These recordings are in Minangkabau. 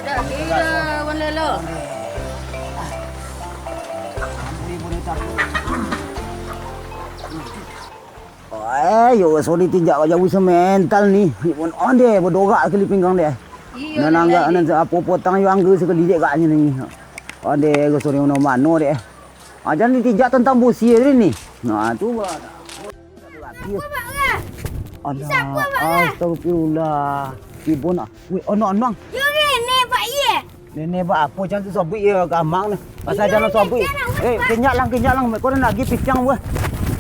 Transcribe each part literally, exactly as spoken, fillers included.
Dak kira, Wan Lelo. Eh, yo, sorry, tinjak ka jauah semental ni. Onde, badorak sakali pinggang dek. Iyo, nan anggak, nan apo potang yo angga sakali dek gaknyo ni. Onde, sorry, mano-mano dek. Ah, jan ditijak tantang busia tadi ni. Nah, tu, Bang. Alah, astagfirullah. Ibo nak. Weh, onong, onong. Yo, nenek, Pak, iye. Nenek, Pak, apo jan sabuik yo, gamang ni. Pasal jan sabuik. Eh, kenyang lah, kenyang lah. Kau nak lagi pisang, weh.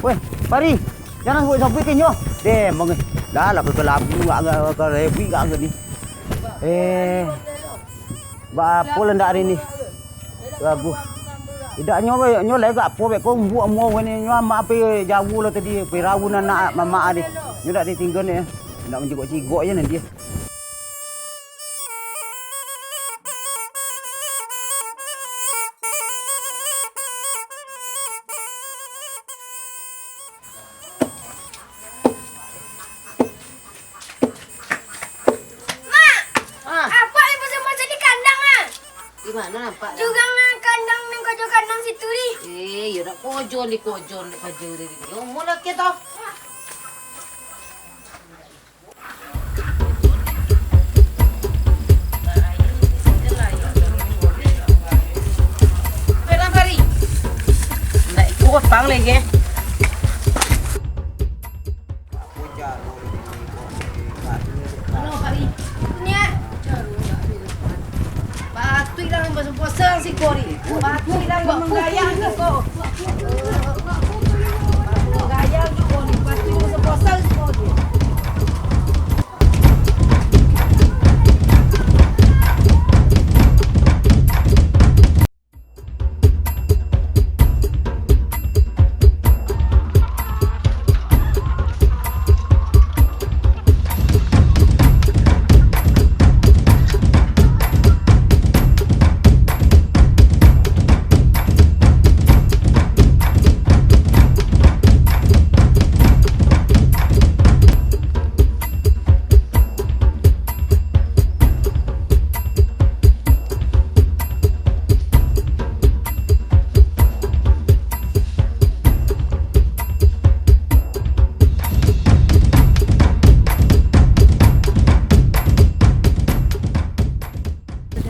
Weh, Pari. Jan sabuik-sabuik kenyang. Deh, mangeh. Dah lah, kekelabu, agak, agak, agak, agak ni. Eh. Baapo lah ndak ari ni? Bagus. Idak nyo, nyo lai gak apo beko umbuak mua wani nyo amak ape jauah lah tadi, piraun anak mamak adi. Nyo dak ditinggal ni. Ndak manjigok-jigok je nanti. Mak! Ah. Apak lai pasa-pasa di kandang, ah. Di mano nampak? Jurang, ah, kandang nan kujua kandang situ ni. Eh, yo dak kujua di kujua di kujua di. Yo, mau laki tu. Ndak ikut pang lagi. Batuih lah, bosan-bosan siko ni. Batuih lah, manggayang siko. Manggayang siko ni, batuih bosan-bosan siko ni.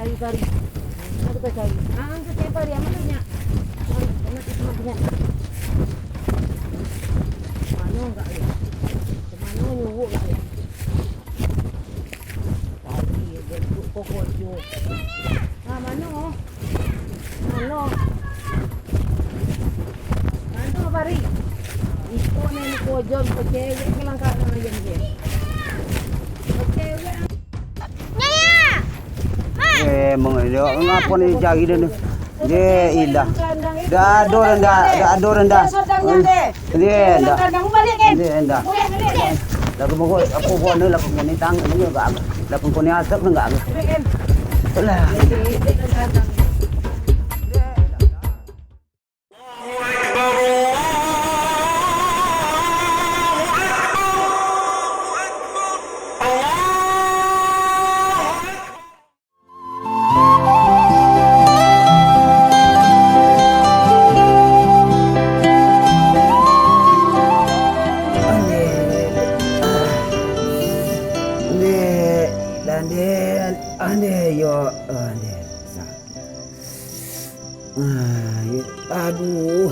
Cari-cari. Aku tak cari. Ah, angkat cari pari, amat banyak. Ah, amat banyak. Mano enggak ya? Mano nyuruh enggak ya? Tadi bentuk kokojo. Ah, mano? Mano? Mano, Pari? Iko ni kokojo, kecewek ke langkah ayam dia. Kecewek. Nyaya! Mak! Eh, mangelo, ngapo ni cari dia ni? Deh, ilah. Dah ado rendah, dah ado rendah. Deh, dah. Deh, dah. Dah kemukul, aku buat ni lah, kemukul ni tang, ni agak-agak. Dah kemukul ni asap ni agak-agak. Alah. Ande, ande, ande, ande, yo, ande. Sa-, ah, yo, aduh,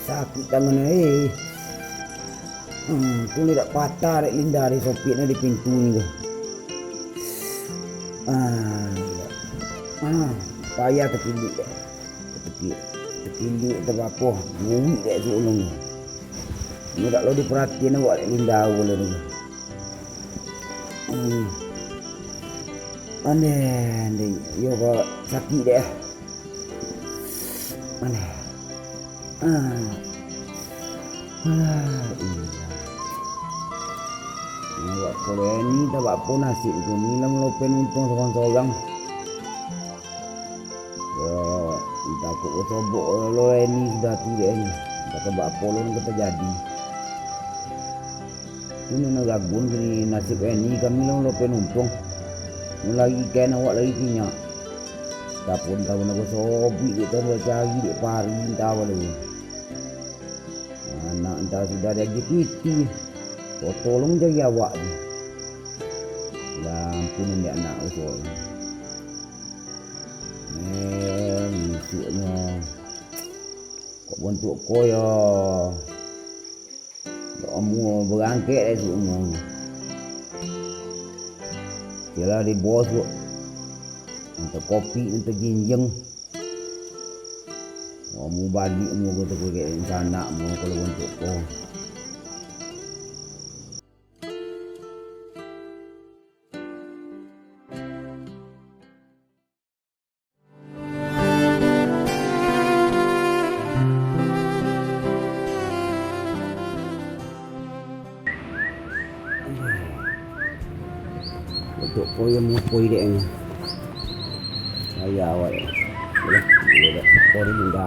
sakik tangan ai. Hmm, tu ni dak patah dek Linda, dek sopik ni di pintu ni tu. Ah, iyo. Ah, payah takilik dek. Takilik, takilik tabapo, buik dek si ulun tu. Ni dak lo diparatian awak dek Linda tu lah tu. Hmm. Andeh, andeh. Iyo ko sakik dek ah. Alah. Ah. Alah, ilah. Awak ko Reni, tabako nasib ko ni, lah malopen untuang sorang-sorang. Yo, takut ko sobok lo Reni sudah tu dek ni. Entah tabako lo nan ka tajadi. Tu nan ragun kini nasib Reni, kami lah malopen untuang. Lagi kain awak lagi kinyak. Tapun taun aku sobik dek taun bacari dek pari entah apo tu. Anak entah sudah diagiah pitih. Kok tolong cari awak tu. Ya ampun, indak nak usah. Eh, misuknyo. Kok bantuak ko yo. Dak amuah barangkek dek tu amuah. Sialah di bos tu. Minta kopi, minta jinjeng. Amuah balik amuah ko tu kek sanak amuah kalau bantuak ko. Untuk koyem mupoi dek ni. Saya awak. Boleh, boleh dek. Kori bunda.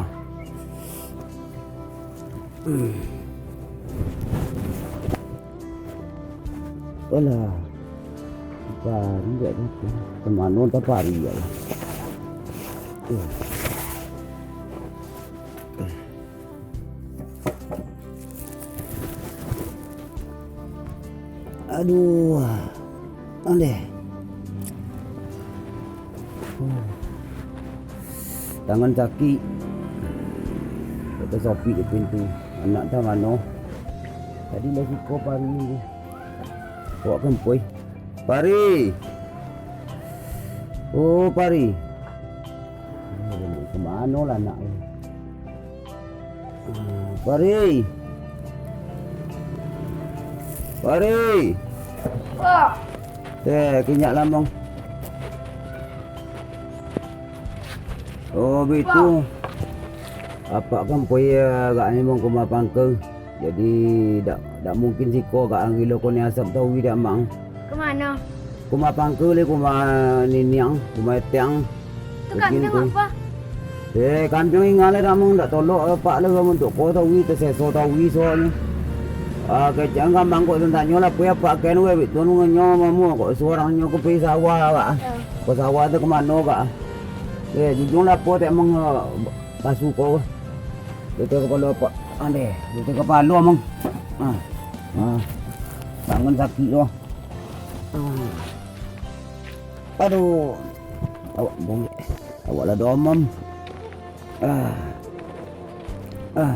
Hmm. Alah. Pari dak dapat. Kemano entah pari dak lah. Aduh. Ondeh. Tangan sakik. Kok tasopik di pintu. Anak tah mano? Tadi lah siko pari ni. Awak kan poi. Pari. Oh, Pari. Kemano lah anak ni? Pari. Pari. Wah. Eh, kinyak lamong. Oh, bitu. Apak kan poi agak memang ka rumah pangka. Jadi, dak, dak mungkin siko agak ang gilo ko ni asap tawi dak, Mang. Ka mano? Ka rumah pangka le, ka rumah niniang, ka rumah etiang. Tu kambiang apo? Eh, kambiang ingan lah, Mang, dak tolok apak lah, Mang, tu ko tawi, taseso tawi soalnyo. Ah, kecek ang ka mangkok tantanyo lah, poi apak ken weh, bik tu nunggu nyo mamu kok surang nyo ka pai sawah kak. Ka sawah tu ka mano kak? Eh, jujung lah apo tek mang, ah, pasu ko. Itu kapalo apak. Andeh, itu kapalo mang. Ah. Ah. Tangan sakik tu. Ah. Aduh. Awak bongek. Awak lah domam. Ah. Ah.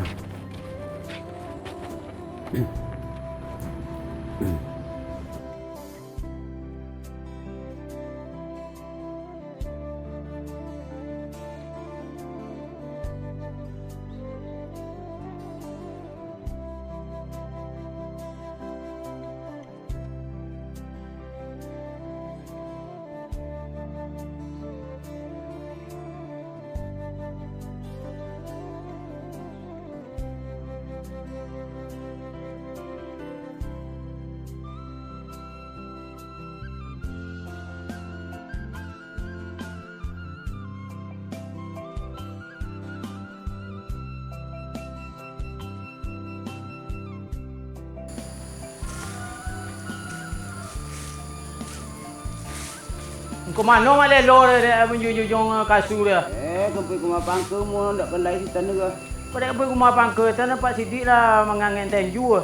Ka mano malelo dek manjunjuang kasu dia? Eh, ka pai ka rumah pangka, mun ndak pandai sitan tu. Kok dek ka pai ka rumah pangka, tan nampak sidik lah mangangek tenju.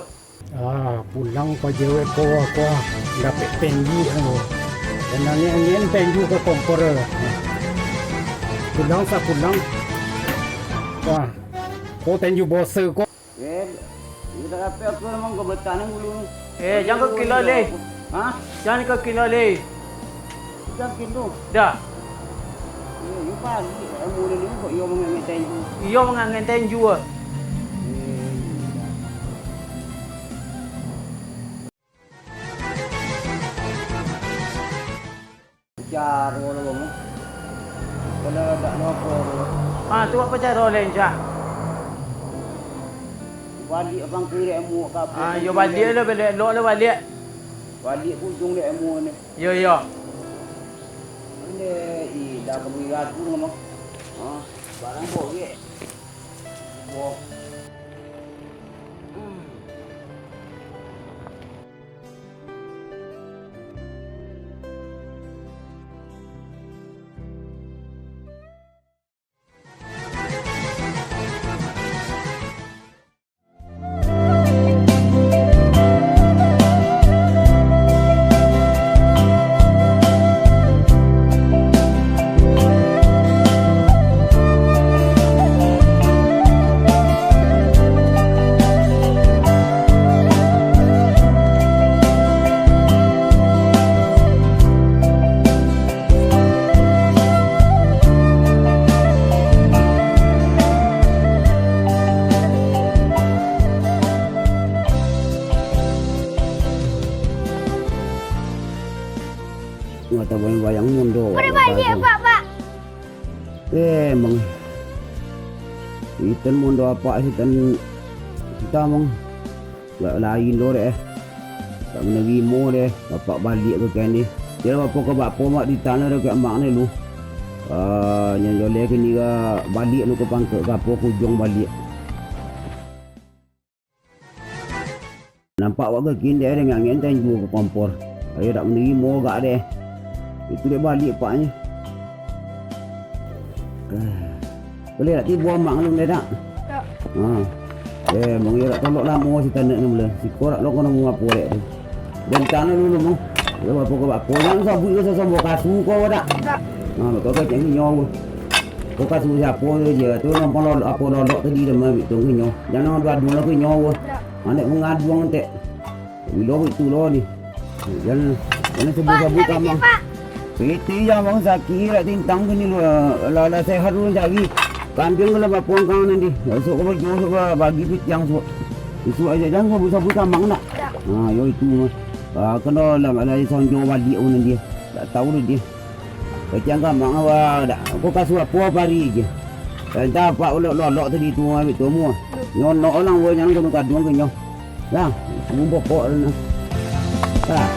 Ah, pulang pajawai ko, ko, dapek tenju ko. Dan angin-angin tenju ka kompor. Pulang sa pulang. Wah, ko tenju bose ko. Eh, indak dapek aku memang ko betahan dulu. Eh, jan ka kilo leh. Hah? Jan ka kilo leh. Jan kilo. Dah. Eh, iyo baliak ilmu ni, kok iyo mangangek tenju. Iyo mangangek tenju, ah. Eh, iyo. Caro lo, Bang. Kalau dak nopo lo. Ah, tu apo caro lain, Cak? Baliak pangka dek muak ka apo. Ah, yo baliak lo, baliak, lok lo baliak. Baliak ka ujung dek muak ni. Yo, yo. Ande, ih, dah kami ratu lo, Bang. Ah, barang bogek. Wah. Hmm. Sayang mondo. Boleh balik, Pak, Pak. Eh, emang. Sitan mondo apak sitan kita, emang. Gak lain doh dek, eh. Tak manarimo dek, bapak baliak ka kini. Dia bapo ka bapo mak di tanah dek mak ni lu. Ah, nyo joleh kini ka baliak lu ka pangkek ka apo ka ujuang baliak. Nampak awak gakin deh, deh, ngangen tan juo ka kompor. Ayo dak manarimo gak deh. Itu deh baliak paknyo. Ah. Boleh dak tibo amak lu deh dak? Dak. Ha. Eh, mong iyo dak tolok lamo si tanak ni mula. Siko dak lo kono mu apo dek tu. Bentang dulu mong. Yo bapo ka bapo. Jangan sabuik ka sasamo kasu ko dak? Dak. Ha, kau kacang nyo. Kau kasu siapo tu je. Tu nampak lolok apo lolok tadi dah mah bitung nyo. Jangan adu-adu lah nyo. Dak. Anak mangaduang tek. Bilo itu lo ni. Jan, jan sabuik-sabuik kamang. Piti jan bang sakik dak tintang kini lu. Lah, lah sehat lu cari. Kambiang lah bapuang kau nanti. Esok kau baju esok kau bagi pitiang esok. Esok aja jan sabuik-sabuik kamang nak. Ha, yo itu mah. Ah, kena lah, lah sonjo balik pun dia. Tak tahu lah dia. Kacang kamang awak dak. Kau kasu apo pari je. Entah apak ulok lolok tadi tu ambil tu mua. Nyonok orang buah jangan kena kaduang ke nyo. Dah, bumbu pokok tu nah. Dah.